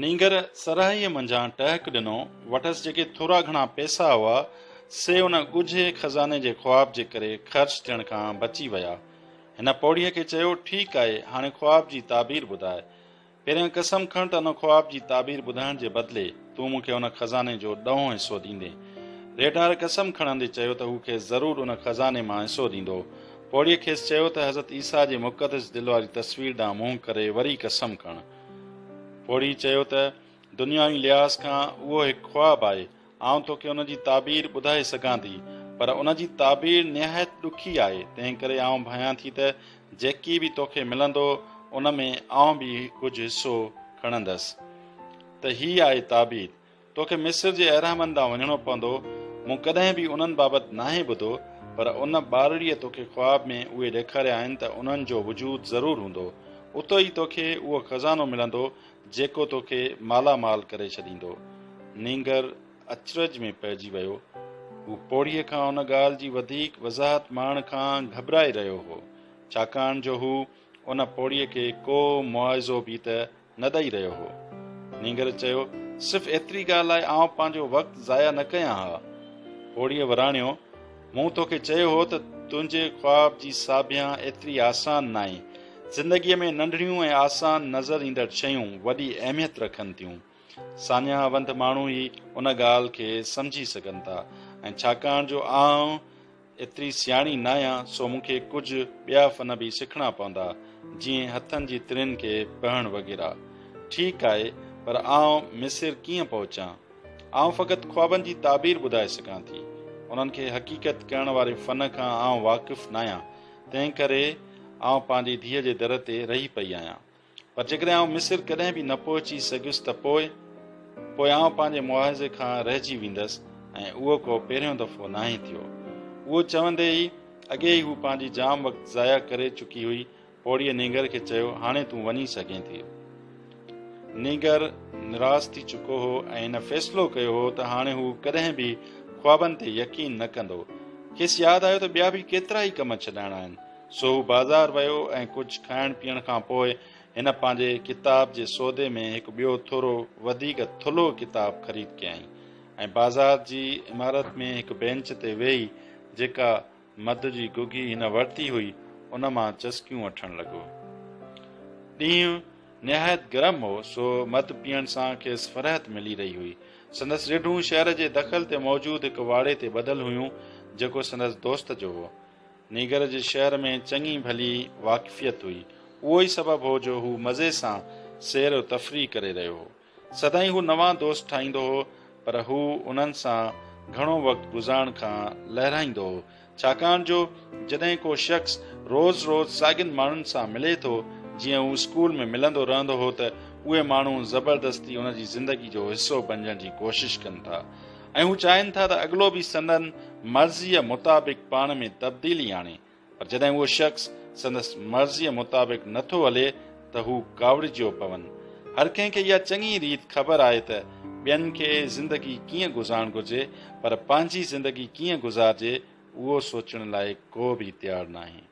نينگر سرهائيء منجهان ٽهڪ ڏنو. وٽس جيڪي ٿورا گهڻا پئسا هئا، سي ان ڳجهي خزاني جي خواب جي ڪري خرچ ٿيڻ کان بچي ويا. هن پوڙهيء کي چيو، ٺيڪ آهي، هاڻي خواب جي تعبير ٻڌاء. پهريان قسم کڻ ته ان خواب جي تعبير ٻڌائڻ جي بدلي تون مون کي ان خزاني جو ڏهون حصو ڏيندين. ريڍار قسم کڻندي چيو ته هو کيس ضرور ان خزاني مان حصو ڏيندو. پوڙهيء کيس چيو ته حضرت عيسيٰ جي مقدس دل واري تصوير ڏانهن منهن ڪري وري قسم کڻ. پوڙهي چيو ته، دنياوي لحاظ کان اهو هڪ خواب آهي. آئون توکي ان جي تعبير ٻڌائي سگهان ٿي، پر ان جي تعبير نهايت ڏکي آهي، تنهن ڪري آئون ڀانيان ٿي ته جيڪي به توکي ملندو، ان ۾ آئون به ڪجهه حصو کڻندس. ته هي آهي تعبير. توکي مصر جي اهرامن ڏانهن وڃڻو پوندو. مون ڪڏهن به انهن بابت ناهي ٻڌو، پر ان ٻارڙيء توکي خواب ۾ اهي ڏيکاريا آهن ته انهن جو وجود ضرور هوندو. اتو ئي توکي اهو خزانو ملندو، جيڪو توکي مالا مال ڪري ڇڏيندو. نينگر اچرج ۾ پئجي ويو. هو پوڙهيء کان ان ڳالهه جي وڌيڪ وضاحت ماڻڻ کان گهٻرائي رهيو هو، ڇاڪاڻ جو هو ان پوڙهيء کي ڪو معاوضو به ته نه ڏئي رهيو هو. نينگر چيو، صرف ايتري ڳالهه لاء آئون پنهنجو وقت ضايع نه ڪيان ها. پوڙهيء وراڻيو، مون توکي چيو هو ته تنهنجي خواب جي ساڀيان ايتري آسان ناهي. زندگيء ۾ ننڍڙيون ۽ آسان نظر ايندڙ شيون وڏي اهميت رکن ٿيون. ساڃاهه وند ماڻهو ئي ان ڳالهه کي سمجهي سگهن ٿا ۽ ڇاڪاڻ جو آئون ايتري سياڻي ناهيان سو مون کي ڪجهه ٻيا فن به سکڻا پوندا جيئن هٿن جي ترين کي پهڻ وغيره. ٺيڪ آهي پر آئون مصر ڪيئن پهچان؟ آئون فقط خوابن جي تعبير ٻڌائي سگهان ٿي. انهن کي حقيقت ڪرڻ واري فن کان آئون واقف ناهيان تنهن ڪري آئون پنهنجي ڌيء جي در تي رهي پئي آهيان. پر جيڪڏهن آئون مصر ڪڏهن به نه پهچي سگهيس ته پوء؟ پوء آئون پنهنجي معاهضي کان رهجي ويندس ۽ اهو ڪو پهريون دفعو ناهي ٿيو. اهو چوندي ئي اڳي ئي هو پنهنجي جام وقت ضايع ڪري چڪي هئي. پوڙهيء نينگر کي چيو، هاڻي تون وڃي سگهين ٿي. نينگر نراس ٿي چڪو هو ۽ هن فيصلو ڪيو هو ته هاڻي هو ڪڏهن به خوابن تي يقين نه ڪندو. کيس ياد آيو ته ٻيا به ڪيترائي ڪم ڇڏائڻا آهن. سو هو بازار ويو ۽ ڪجهه کائڻ پيئڻ کان پوء هن پنهنجي ڪتاب جي سودي ۾ هڪ ٻيو ٿورو وڌيڪ ٿلهو ڪتاب خريد ڪيائين ۽ بازار جي عمارت ۾ هڪ بينچ تي ويهي جيڪا مڌ جي گگهي هن ورتي هئي ان مان چسڪيون وٺڻ لڳو. ڏينهن نهايت گرم هو سو مڌ پيئڻ سان کيس فرحت ملي رهي هئي. سندس رڍون شهر جي دخل تي موجود هڪ واڙي تي ٻڌل هيون جيڪو سندس دوست جو هو. نيگر جي شهر ۾ چڱي ڀلي واقفيت هئي. اهو ئي سبب هو جو هو مزي سان سير و تفريح ڪري رهيو هو. سدائين هو نوان دوست ٺاهيندو هو، پر هو انهن سان گهڻو وقت گذارڻ کان لهرائيندو هو، ڇاڪاڻ جو جڏهن ڪو شخص روز روز ساڳين ماڻهن سان ملي ٿو، جيئن هو اسڪول ۾ ملندو رهندو هو ته اهي ماڻهو زبردستي ان جي زندگي جو حصو بنجڻ جي ڪوشش ڪن ٿا. ۽ هو چاهين ٿا ته اڳلو به سندن مرضيء مطابق پاڻ ۾ تبديلي آڻي، پر جڏهن اهو شخص سندس مرضيء مطابق نه ٿو هلي ته هو ڪاوڙجيو پون. هر ڪنهن کي اها چڱي ريت خبر آهي ته ٻين کي زندگي ڪيئن گذارڻ گهرجي، پر پنهنجي زندگي ڪيئن گذارجي اهو سوچڻ لاء ڪو به تيار ناهي.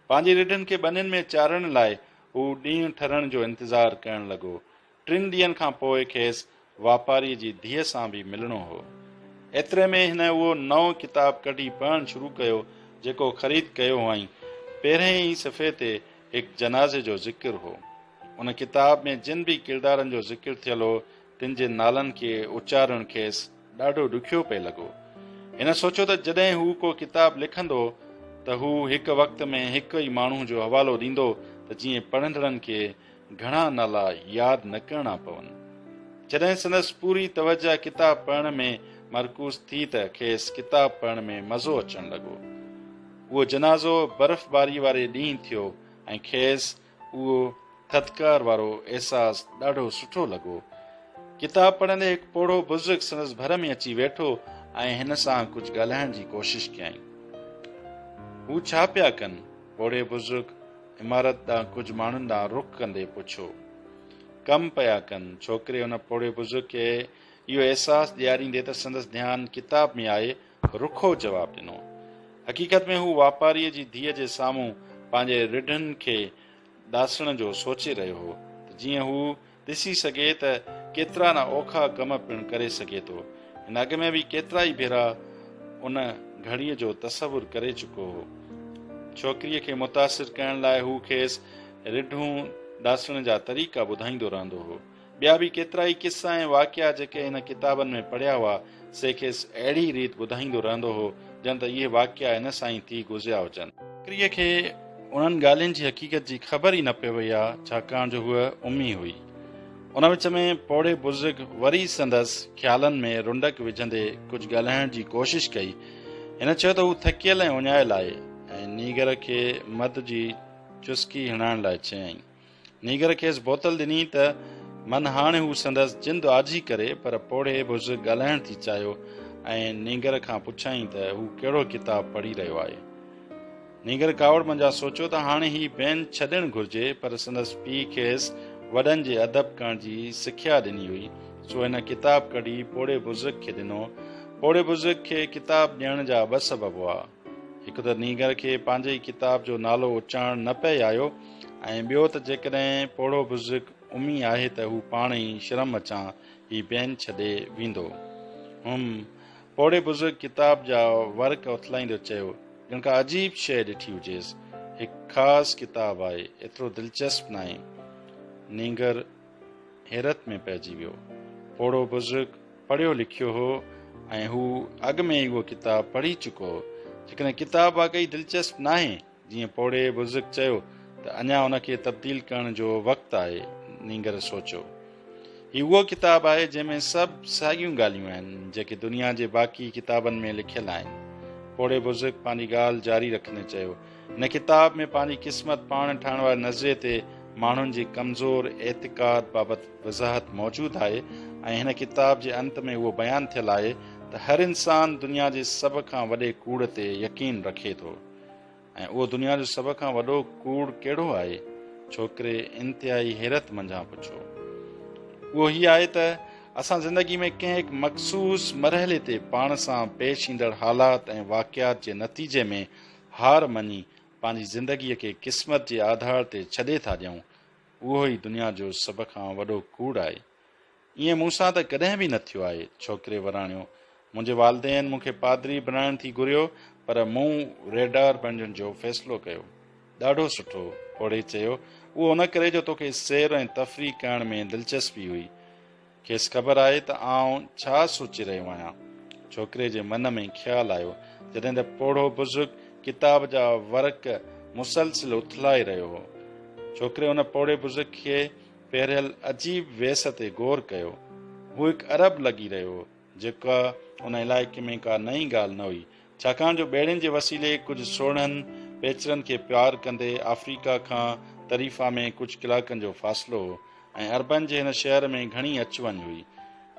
پنهنجي رڍن کي ٻنين ۾ چارڻ لاء هو ڏينهن ٺرڻ جو انتظار ڪرڻ لڳو. ٽن ڏينهن کان پوء کيس واپاريء جي ڌيء سان به ملڻو هو. ايتري ۾ هن اهو نئون ڪتاب ڪڍي پڙهڻ شروع ڪيو، جيڪو خريد ڪيو هئائين. پهرئين ئي صفحي تي هڪ جنازي جو ذڪر هو. ان ڪتاب ۾ جن به ڪردارن جو ذڪر ٿيل هو، تن جي نالن کي اچارڻ کيس ڏاڍو ڏکيو پئي لڳو. هن سوچيو ته جڏهن هو ڪو ڪتاب لکندو ته هو هڪ وقت ۾ هڪ ئي ماڻهو جو حوالو ڏيندو ته جيئن پڙهندڙن کي گهڻا نالا ياد نه ڪرڻا پون. جڏهن سندس پوري توجهه ڪتاب پڙهڻ ۾ مرڪوز ٿي ته کيس ڪتاب پڙهڻ ۾ مزو اچڻ لڳو. اهو جنازو برفباري واري ڏينهن ٿيو ۽ کيس اهو ٿڌڪار وارو احساس ڏاڍو سٺو لڳو. ڪتاب پڙهندي هڪ پوڙهو بزرگ سندس ڀر ۾ اچي ويٺو ۽ هن سان ڪجهه ڳالهائڻ جي ڪوشش ڪيائين. هو ڇا پيا ڪن؟ پوڙهي بزرگ عمارت ڏانهن ڪجهه ماڻهن ڏانهن رخ ڪندي پڇيو. ڪم پيا ڪن. ڇوڪري ان پوڙهي بزرگ کي اهو احساس ڏياريندي ته سندس ڌيان ڪتاب ۾ آهي، رکو جواب ڏنو. حقيقت ۾ هو واپاريء جي ڌيء جي سامهون پنهنجي رڍن کي ڏاسڻ جو سوچي رهيو هو ته جيئن هو ڏسي سگهي ته ڪيترا نه اوکا ڪم پڻ ڪري سگهي ٿو. هن اڳ ۾ به ڪيترائي ڀيرا ان گهڙيء جو تصور ڪري چڪو هو. ڇوڪريء کي متاثر ڪرڻ لاء هو کيس رڍون ڏاسڻ جا طريقا ٻڌائيندو رهندو هو. ٻيا به ڪيترائي قصا ۽ واقعا جيڪي هن ڪتابن ۾ پڙهيا هئا، سي کيس اهڙي ريت ٻڌائيندو رهندو هو، ڄڻ ته اهي واقعا هن سان ئي ٿي گذريا هجن. ڇوڪريء کي انهن ڳالهين جي حقيقت جي خبر ئي نه پيئي ها، ڇاڪاڻ جو هوء امي هئي. ان وچ ۾ پوڙهي بزرگ وري سندس خيالن ۾ رنڊڪ وجهندي ڪجهه ڳالهائڻ جي ڪوشش ڪئي. هن چيو ته هو ٿڪيل ۽ اڃايل آهي ۽ نينگر کي مڌ جي چسڪي هڻائڻ لاء چيائين. نينگر کيس بوتل ڏني ته من هاڻي هو سندس جند آجي ڪري پر پوڙهي بزرگ ڳالهائڻ ٿي چاهيو ۽ نينگر کان پڇيائين ته هو ڪهڙو ڪتاب پڙهي رهيو آهي. نينگر ڪاوڙ منجهان سوچيو ته هاڻي هي بينچ ڇڏڻ گهرجي پر سندس پيء کيس وڏن جي ادب ڪرڻ جي سکيا ڏني هئي سو هن ڪتاب ڪڍي پوڙهي بزرگ کي ڏنو. پوڙهي بزرگ کي ڪتاب ڏيڻ جا ٻه سبب هئا. هڪ ته نينگر کي پنهنجي ئي ڪتاب جو نالو اچارڻ نه پئي آيو ۽ ٻيو ته جيڪڏهن پوڙهو بزرگ امي آهي ته هو پاڻ ئي شرم اچان هي بينچ ڇڏي ويندو. هم. پوڙهي بزرگ ڪتاب جا ورق اٿلائيندي چيو، ڄڻ ڪا عجيب شيء ڏٺي هجيس. هڪ خاص ڪتاب آهي، ايترو دلچسپ ناهي. نينگر حيرت ۾ پئجي ويو. پوڙهو بزرگ پڙهيو لکيو هو ۽ هو اڳ ۾ ئي اهو ڪتاب پڙهي چڪو هو. جيڪڏهن ڪتاب واقعي دلچسپ ناهي، جيئن پوڙهي بزرگ چيو، ته اڃا ان کي تبديل ڪرڻ جو وقت آهي، نينگر سوچيو. هي اهو ڪتاب آهي جنهن ۾ سڀ ساڳيون ڳالهيون آهن، جيڪي دنيا جي باقي ڪتابن ۾ لکيل آهن. پوڙهي بزرگ پنهنجي ڳالهه جاري رکندي چيو. هن ڪتاب ۾ پنهنجي قسمت پاڻ ٺاهڻ واري نظريي تي ماڻهن جي ڪمزور اعتقاد بابت وضاحت موجود آهي ۽ هن ڪتاب جي انت ۾ اهو بيان ٿيل آهي ته هر انسان دنيا جي سڀ کان وڏي ڪوڙ تي يقين رکي ٿو ۽ اهو دنيا جو سڀ کان وڏو ڪوڙ ڪهڙو آهي؟ ڇوڪري انتهائي حيرت منجهان پڇيو. اهو هي آهي ته اسان زندگي ۾ ڪنهن هڪ مخصوص مرحلي تي پاڻ سان پيش ايندڙ حالات ۽ واقعات جي نتيجي ۾ هار مڃي پنهنجي زندگيء کي قسمت جي آڌار تي ڇڏي ٿا ڏيون، اهو ئي دنيا جو سڀ کان وڏو ڪوڙ آهي. ائين مون سان ته ڪڏهن به نه ٿيو آهي، ڇوڪري وراڻيو. منهنجي والدين مون کي پادري بڻائڻ ٿي گهريو، پر مون ريڍار بڻجڻ جو فيصلو ڪيو. ڏاڍو سٺو، پوڙهي چيو، اهو ان ڪري جو توکي سير ۽ تفريح ڪرڻ ۾ دلچسپي هئي. کيس خبر آهي ته آئون ڇا سوچي رهيو آهيان. ڇوڪري جي من ۾ خيال آيو، جڏهن ته پوڙهو بزرگ ڪتاب جا ورق مسلسل اٿلائي رهيو هو. ڇوڪري ان پوڙهي بزرگ کي پهريل عجيب ويس تي غور ڪيو. هو هڪ عرب لڳي رهيو هو، جيڪا ان علائقي ۾ ڪا نئين ڳالهه نه هئي، ڇاڪاڻ جو ٻيڙين جي وسيلي ڪجهه سوڙهن پيچرن کي پار ڪندي آفريڪا کان طريفا ۾ ڪجهه ڪلاڪن جو فاصلو هو. ۽ عربن جي هن شهر ۾ گهڻي اچ وڃ هئي.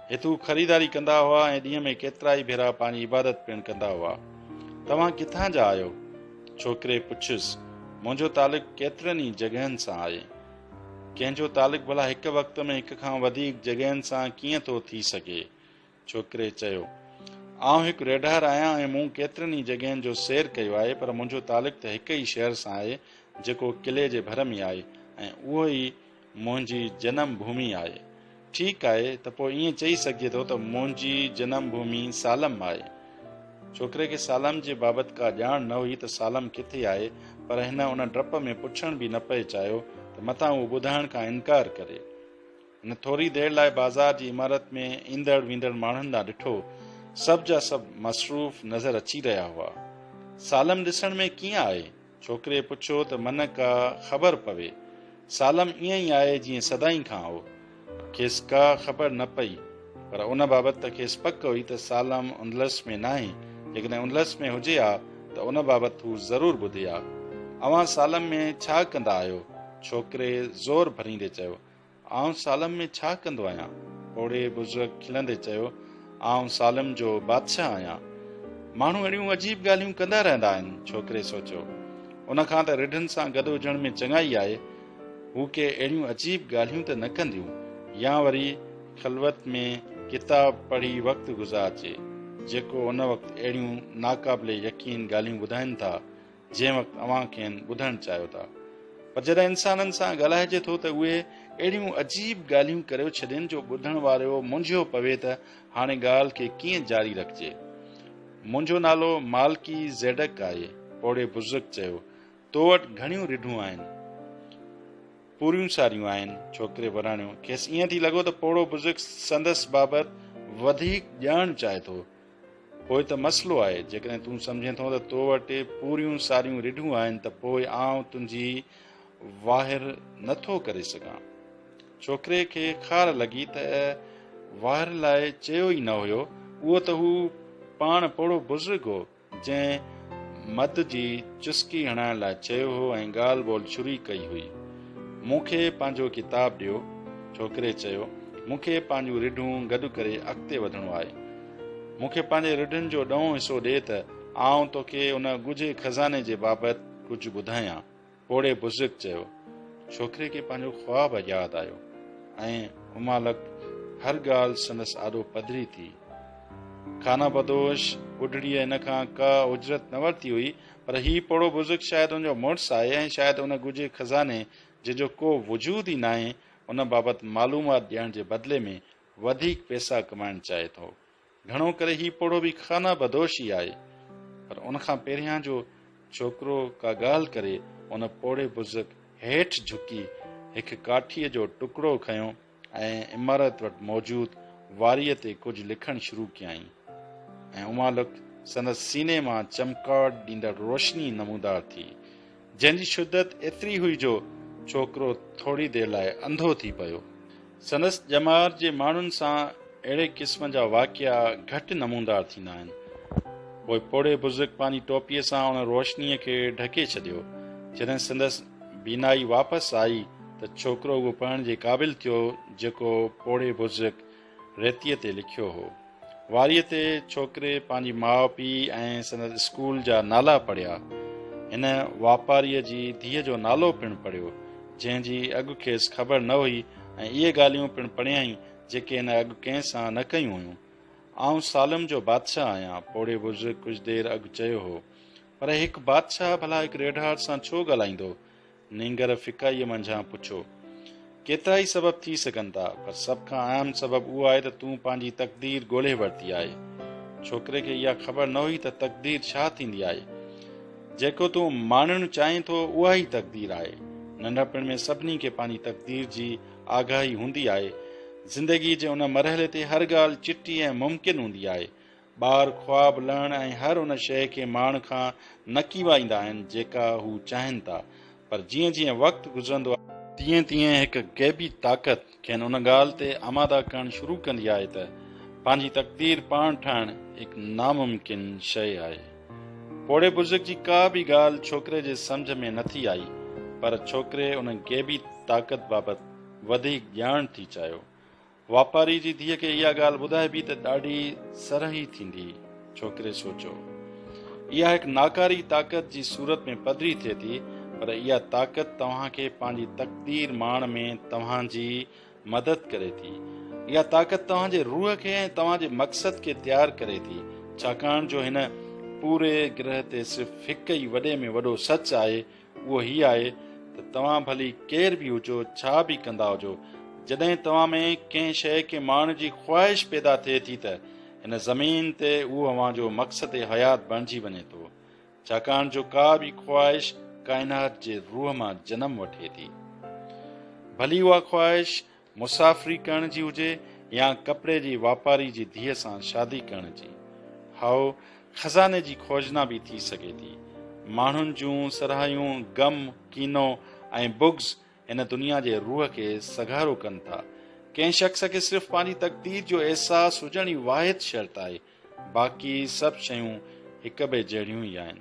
هت هو خريداري ڪندا هئا ۽ ڏينهن ۾ ڪيترائي ڀيرا پنهنجي عبادت پڻ ڪندا هئا. توهان ڪٿان جا آهيو؟ ڇوڪري پڇيس. منهنجو تعلق ڪيترن ئي جڳهين سان آهي. ڪنهن جو تعلق ڀلا هڪ وقت ۾ هڪ کان وڌيڪ جڳهين سان ڪيئن ٿو ٿي سگهي؟ ڇوڪري چيو. آئون هڪ ريڍار آهيان ۽ مون ڪيترين ئي جڳهين جو سير ڪيو آهي پر منهنجو تعلق ته هڪ ئي شهر سان آهي جيڪو قلعي جي ڀر ۾ آهي ۽ اهو ئي منهنجي جنم ڀومي آهي. ٺيڪ آهي ته پوء ائين چئي سگهجي ٿو ته منهنجي جنم ڀومي سالم آهي. ڇوڪري کي سالم جي بابت ڪا ڄاڻ نه هئي ته سالم ڪٿي آهي پر هن ان ڊپ ۾ پڇڻ به نه پئي چاهيو ته متان اهو ٻڌائڻ کان انڪار ڪري. هن ٿوري دير لاء بازار جي عمارت ۾ ايندڙ ويندڙ ماڻهن ڏانهن ڏٺو. سڀ جا سڀ مصروف نظر اچي رهيا هئا. سالم ڏسڻ ۾ ڪيئن آهي؟ ڇوڪري پڇيو ته من ڪا خبر پوي. سالم ائين ئي آهي جيئن سدائين کان هو. کيس ڪا خبر نه پئي. پر ان بابت ته کيس پڪ هئي ته سالم اندلس ۾ ناهي. جيڪڏهن اندلس ۾ هجي ها ته ان بابت هو ضرور ٻڌي ها. اوهان سالم ۾ ڇا ڪندا آهيو؟ ڇوڪري زور ڀريندي چيو. آئون سالم ۾ ڇا ڪندو آهيان؟ پوڙهي بزرگ کلندي چيو، آئون سالم جو بادشاهه آهيان. ماڻهو اهڙيون عجيب ڳالهيون ڪندا رهندا آهن، ڇوڪري سوچيو. ان کان ته رڍن سان گڏ هجڻ ۾ چڱائي آهي. هو ڪي اهڙيون عجيب ڳالهيون ته نه ڪنديون. يا وري خلوت ۾ ڪتاب پڙهي وقت گذارجي، جيڪو ان وقت اهڙيون ناقابل يقين ڳالهيون ٻڌائين ٿا، جنهن وقت اوهان کين ٻڌڻ چاهيو ٿا. پر جڏهن انسانن سان ڳالهائجي ٿو ته اهي اهڙيون عجيب ڳالهيون ڪريو ڇڏين جو ٻڌڻ وارو منجهيو پوي ته هاڻي ڳالهه کي ڪيئن جاري رکجي. منهنجو نالو مالڪي زيڊڪ آهي، پوڙهي بزرگ چيو. تو وٽ گهڻيون رڍون آهن؟ پوريون ساريون آهن، ڇوڪري وراڻيو. کيس ائين ٿي لڳو ته پوڙهو بزرگ سندس بابت وڌيڪ ڄاڻڻ چاهي ٿو. پوء ته مسئلو آهي. جيڪڏهن تون سمجهين ٿو ته تو وٽ پوريون ساريون رڍون آهن ته پوء آئون تنهنجي واهر نه ٿو ڪري سگهان. ڇوڪري کي خار لڳي ته واهر لاء چيو ئي نه هيو. اهو ته هو پاڻ پوڙهو بزرگ هو، جنهن مڌ جي چسڪي هڻائڻ لاء چيو هو ۽ ڳالهه ٻولهه شروع ڪئي هئي. مون کي پنهنجو ڪتاب ڏيو، ڇوڪري چيو. مون کي پنهنجون رڍون گڏ ڪري اڳتي وڌڻو آهي. مون کي پنهنجي رڍن جو ڏهون حصو ڏي ته آئون توکي ان ڳجهي خزاني جي بابت ڪجهه ٻڌايان. پوڙهي بزرگ چيو. ڇوڪري کي پنهنجو خواب ياد آيو ۽ امالڪ هر ڳالهه سندس آڏو پڌري ٿي. خانه بدوش ٻڍڙيء هن کان ڪا اجرت نه ورتي هئي، پر هي پوڙهو بزرگ شايد ان جو مڙس آهي ۽ شايد ان ڳجهي خزاني، جنهن جو ڪو وجود ئي ناهي، ان بابت معلومات ڏيڻ جي بدلي ۾ وڌيڪ پئسا ڪمائڻ چاهي ٿو. گهڻو ڪري هي پوڙهو به خانه بدوش ئي آهي. پر ان کان پهريان جو ڇوڪرو ڪا ڳالهه ڪري، ان پوڙهي بزرگ هيٺ جهڪي هڪ ڪاٺيء جو ٽڪڙو کنيو ۽ عمارت وٽ موجود واريء تي ڪجهه لکڻ شروع ڪيائين ۽ امالڪ سندس سيني مان چمڪاٽ ڏيندڙ روشني نمودار ٿي. جنهن جي شدت ايتري هئي جو ڇوڪرو ٿوري دير لاء انڌو ٿي پيو. سندس ڄمار جي ماڻهن سان اهڙي قسم جا واقعا گهٽ نمودار ٿيندا آهن. پوء پوڙهي بزرگ پنهنجي ٽوپيء سان ان روشنيء کي ڍڪي ڇڏيو. جڏهن سندس بينائي واپس آئي ته ڇوڪرو اهو پڙهڻ جي قابل ٿيو جيڪو پوڙهي بزرگ ريتيء تي لکيو هو. واريء تي ڇوڪري پنهنجي ماء پيء ۽ سندس اسڪول جا نالا پڙهيا. هن واپاريء جي ڌيء جو نالو پڻ پڙهيو، جنهن جي اڳ کيس خبر نه هئي ۽ اهي ڳالهيون پڻ پڙهيائين، جيڪي هن اڳ ڪنهن سان نه ڪيون هيون. آئون سالم جو بادشاهه آهيان، پوڙهي بزرگ ڪجهه دير اڳ چيو هو. پر هڪ بادشاهه ڀلا هڪ ريڍار سان ڇو ڳالهائيندو؟ نينگر ڦڪائيء منجهان پڇيو. ڪيترائي سبب ٿي سگهن ٿا، پر سڀ کان اهم سبب اهو آهي ته تون پنهنجي تقدير ڳولهي ورتي آهي. ڇوڪري کي اها خبر نه هئي ته تقدير ڇا ٿيندي آهي. جيڪو تون ماڻڻ چاهين ٿو، اها ئي تقدير آهي. ننڍپڻ ۾ سڀني کي پنهنجي تقدير جي آگاهي هوندي آهي. زندگيء جي ان مرحلي تي هر ڳالهه چٽي ۽ ممڪن هوندي آهي. ٻار خواب لهڻ ۽ هر ان شيء کي ماڻڻ کان نه ڪيوائيندا آهن جيڪا هو چاهين ٿا پر جيئن جيئن وقت گذرندو آهي، تيئن تيئن هڪ غيبي طاقت کين ان ڳالهه تي آماده ڪرڻ شروع ڪندي آهي ته پنهنجي تقدير پاڻ ٺاهڻ هڪ ناممڪن شيء آهي. پوڙهي بزرگ جي ڪا به ڳالهه ڇوڪري جي سمجهه ۾ نٿي آئي پر ڇوڪري ان غيبي طاقت بابت وڌيڪ ڄاڻڻ ٿي چاهيو. واپاري جي ڌيء کي اها ڳالهه ٻڌائبي ته ڏاڍي سرهي ٿيندي. ڇوڪري سوچيو. اها هڪ ناڪاري طاقت جي صورت ۾ پڌري ٿئي ٿي، پر اها طاقت توهان کي پنهنجي تقدير ماڻڻ ۾ توهان جي مدد ڪري ٿي. اها طاقت توهان جي روح کي ۽ توهان جي مقصد کي تيار ڪري ٿي، ڇاڪاڻ جو هن پوري گرهه تي صرف هڪ ئي وڏي ۾ وڏو سچ آهي، اهو هي آهي ته توهان ڀلي ڪير به هجو، ڇا به ڪندا هجو، جڏهن توهان ۾ ڪنهن شيء کي ماڻڻ جي خواهش پيدا ٿئي ٿي ته هن زمين تي اهو اوهان جو مقصد حيات بڻجي وڃي ٿو، ڇاڪاڻ جو ڪا به خواهش ڪائنات جي روح مان جنم وٺي ٿي. ڀلي اها خواهش مسافري ڪرڻ جي هجي يا ڪپڙي جي واپاري جي ڌيء سان شادي ڪرڻ جي. هائو، خزاني جي کوجنا به ٿي سگهي ٿي. ماڻهن جون سرهايون، غم، ڪينو ۽ بغض هن دنيا جي روح کي سگهارو ڪن ٿا. ڪنهن شخص کي صرف پنهنجي تقدير جو احساس هجڻ ئي واحد شرط آهي، باقي سڀ شيون هڪٻئي جهڙيون ئي آهن.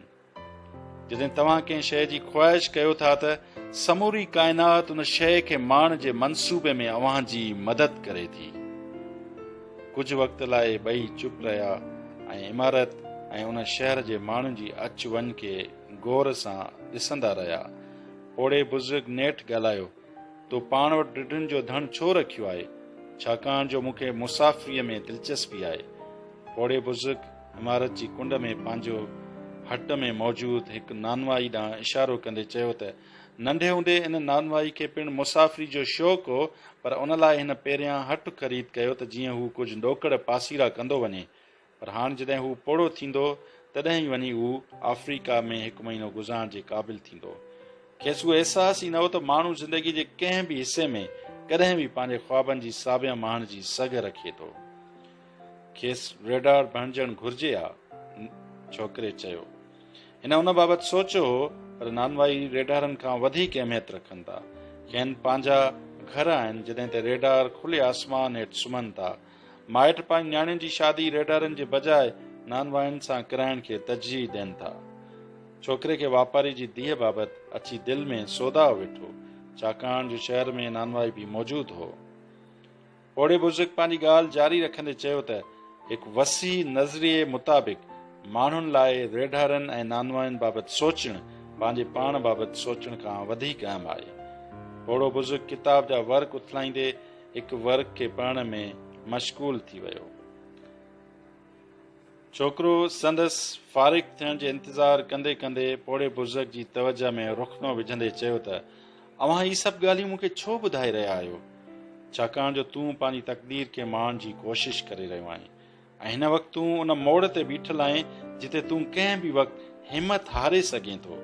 جڏهن توهان ڪنهن شيء جي خواهش ڪيو ٿا ته سموري ڪائنات ان شيء کي ماڻڻ جي منصوبي ۾ اوهان جي مدد ڪري ٿي. ڪجهه وقت لاء ٻئي چپ رهيا ۽ عمارت ۽ ان شهر جي ماڻهن جي اچ وڃ کي غور سان ڏسندا رهيا. پوڙهي بزرگ نيٺ ڳالهايو. تو پاڻ وٽ رڍن جو ڌڻ ڇو رکيو آهي؟ ڇاڪاڻ جو مون کي مسافريء ۾ دلچسپي آهي. پوڙهي بزرگ عمارت جي ڪنڊ ۾ پنهنجو هٽ ۾ موجود هڪ نانوائي ڏانهن اشارو ڪندي چيو ته ننڍي هوندي ان نانوائي کي پڻ مسافري جو شوق هو، پر ان لاء هن پهريان هٽ خريد ڪيو ته جيئن هو ڪجهه ڏوڪڙ پاسيرا ڪندو وڃي. پر هاڻ جڏهن هو پوڙهو ٿيندو، تڏهن ئي وڃي هو آفريڪا ۾ هڪ مهينو گذارڻ جي قابل ٿيندو. کيس اهو احساس ئي نه هو ته ماڻهو زندگي جي ڪنهن به حصي ۾ ڪڏهن به پنهنجي خوابن جي ساڀيان ماڻڻ جي سگهه رکي ٿو. کيس ريڊار بڻجڻ گهرجي ها، ڇوڪري چيو. هن ان بابت سوچيو هو، پر نانوائي ريڍارن کان وڌيڪ اهميت رکن ٿا. کين پنهنجا گهر آهن، جڏهن ته ريڍار کلي آسمان هيٺ سمهن ٿا. مائٽ پنهنجي نياڻين جي شادي ريڍارن جي بجاء نانوائين سان ڪرائڻ کي ترجيح ڏين ٿا. ڇوڪري کي واپاري جي ڌيء بابت اچي دل ۾ سوداء ويٺو، ڇاڪاڻ جو شهر ۾ نانوائي به موجود هو. پوڙهي بزرگ پنهنجي ڳالهه جاري رکندي چيو ته هڪ وسيع نظريي مطابق ماڻهن لاء ريڍارن ۽ نانوائن بابت سوچڻ پنهنجي پاڻ بابت سوچڻ کان وڌيڪ اهم آهي. پوڙهو بزرگ ڪتاب جا ورق اٿلائيندي هڪ ورق کي پڙهڻ ۾ مشغول ٿي ويو. ڇوڪرو سندس فارغ ٿيڻ جي انتظار ڪندي ڪندي پوڙهي بزرگ جي توجهه ۾ رخنو وجهندي چيو ته اوهان هي سڀ ڳالهيون مون کي ڇو ٻڌائي رهيا آهيو؟ ڇاڪاڻ جو تون پنهنجي تقدير کي ماڻڻ جي ڪوشش ڪري رهيو آهين ۽ هن وقت تون ان موڙ تي بيٺل آهين جتي تون ڪنهن به وقت همت هاري سگهين ٿو.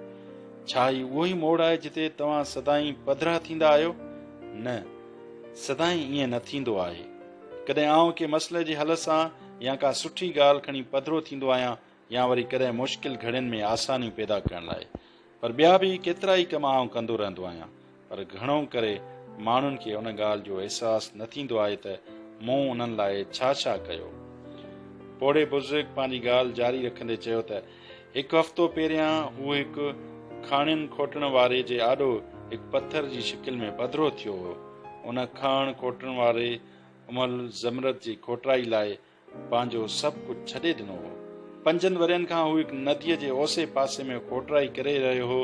ڇا هي اهو ئي موڙ آهي جتي توهان سدائين پڌرا ٿيندا آهيو؟ نه، سدائين ائين نه ٿيندو آهي. ڪڏهن آئون ڪنهن مسئلي جي حل سان يا ڪا سٺي ڳالهه کڻي پڌرو ٿيندو آهيان يا وري ڪڏهن مشڪل گهڙين ۾ آسانيون پيدا ڪرڻ لاء. پر ٻيا به ڪيترائي ڪم آئون ڪندو رهندو آهيان. پر گهڻو ڪري ماڻهن کي ان ڳالهه جو احساس نه ٿيندو آهي ته مون انهن لاء ڇا ڇا ڪيو. پوڙهي بزرگ پنهنجي ڳالهه جاري رکندي چيو ته هڪ هفتو پهريان هو هڪ کاڻين کوٽڻ واري جي آڏو هڪ پٿر جي شڪل ۾ پڌرو ٿيو هو. ان کاڻ کوٽڻ واري امل زمرد جي کوٽرائي لاء پنهنجو سڀ ڪجهه ڇڏي ڏنو هو. پنجن ورهين کان هو هڪ نديء جي اوسي پاسي ۾ کوٽرائي ڪري رهيو هو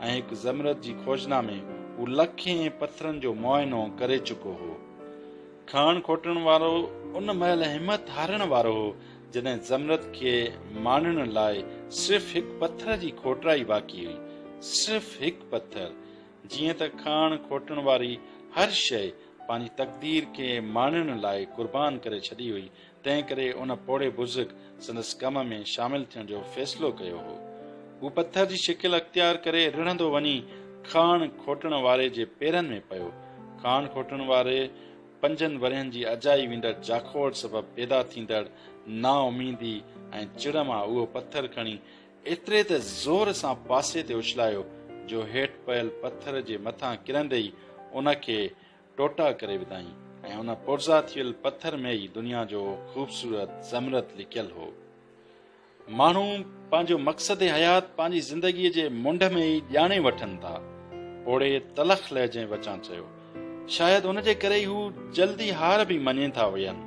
۽ هڪ زمرد جي کوجنا ۾ هو لکين پٿرن جو معائنو ڪري چڪو هو. کاڻ کوٽڻ وارو ان مهل همت هارڻ وارو هو، جڏهن زمرد کي ماڻڻ لاء صرف هڪ پٿر جي کوٽرائي باقي هئي. صرف هڪ پٿر. جيئن ته کاڻ کوٽڻ واري هر شيء پنهنجي تقدير کي ماڻڻ لاء قربان ڪري ڇڏي هئي، تنهن ڪري ان پوڙهي بزرگ سندس ڪم ۾ شامل ٿيڻ جو فيصلو ڪيو هو. هو پٿر جي شڪل اختيار ڪري رڙهندو وڃي کاڻ کوٽڻ واري جي پيرن ۾ پيو. کاڻ کوٽڻ واري پنجن ورهين جي اجائي ويندڙ جاکوڙ سبب پيدا ٿيندڙ نااميدي ۽ چڙ مان اهو پٿر کڻي ايتري ته زور سان پاسي تي اڇلايو جو هيٺ پيل پٿر جي مٿان ڪرندي ئي ان کي ٽوٽا ڪري وڌائين ۽ ان پرزا ٿيل پٿر ۾ ئي دنيا جو خوبصورت زمرد لڪيل هو. ماڻهو پنهنجو مقصد حيات پنهنجي زندگيء جي منڍ ۾ ئي ڄاڻي وٺن ٿا. پوڙهي تلخ لهجي وچان چيو. شايد ان جي ڪري ئي هو جلدي هار به مڃي ٿا ويهن.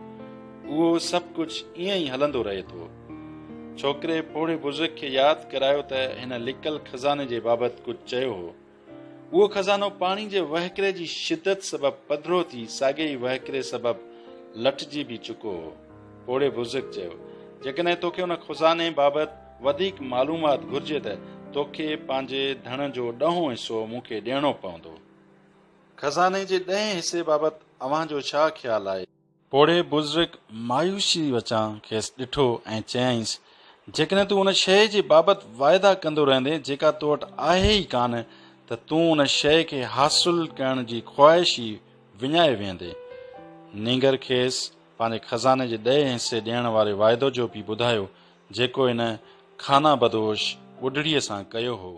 اهو سڀ ڪجهه ائين ئي هلندو رهي ٿو. ڇوڪري پوڙهي بزرگ کي ياد ڪرايو ته هن لڪل خزاني جي بابت ڪجهه چيو هو. اهو خزانو پاڻي جي وهڪري جي شدت سبب پڌرو ٿي ساڳئي ئي وهڪري سبب لٽجي به چڪو هو. پوڙهي بزرگ چيو، جيڪڏهن توکي ان خزاني بابت وڌيڪ معلومات گهرجي ته توکي پنهنجي ڌڻ جو ڏهون حصو مون کي ڏيڻو پوندو. خزاني جي ڏهين حصي بابت اوهان جو ڇا خيال آهي؟ پوڙهي بزرگ مايوسيء وچان کيس ڏٺو ۽ چيائينس، جيڪڏهن تون ان شيء جي بابت واعدا ڪندو رهندين جيڪا تو وٽ آهي ئي ڪانه ته تون ان شيء کي حاصل ڪرڻ جي خواهش ئي وڃائي ويهندين. نينگر کيس پنهنجي خزاني جي ڏهين حصي ڏيڻ واري واعدو جو به ٻڌايو جيڪو هن خانه بدوش ٻڍڙيء سان ڪيو هو.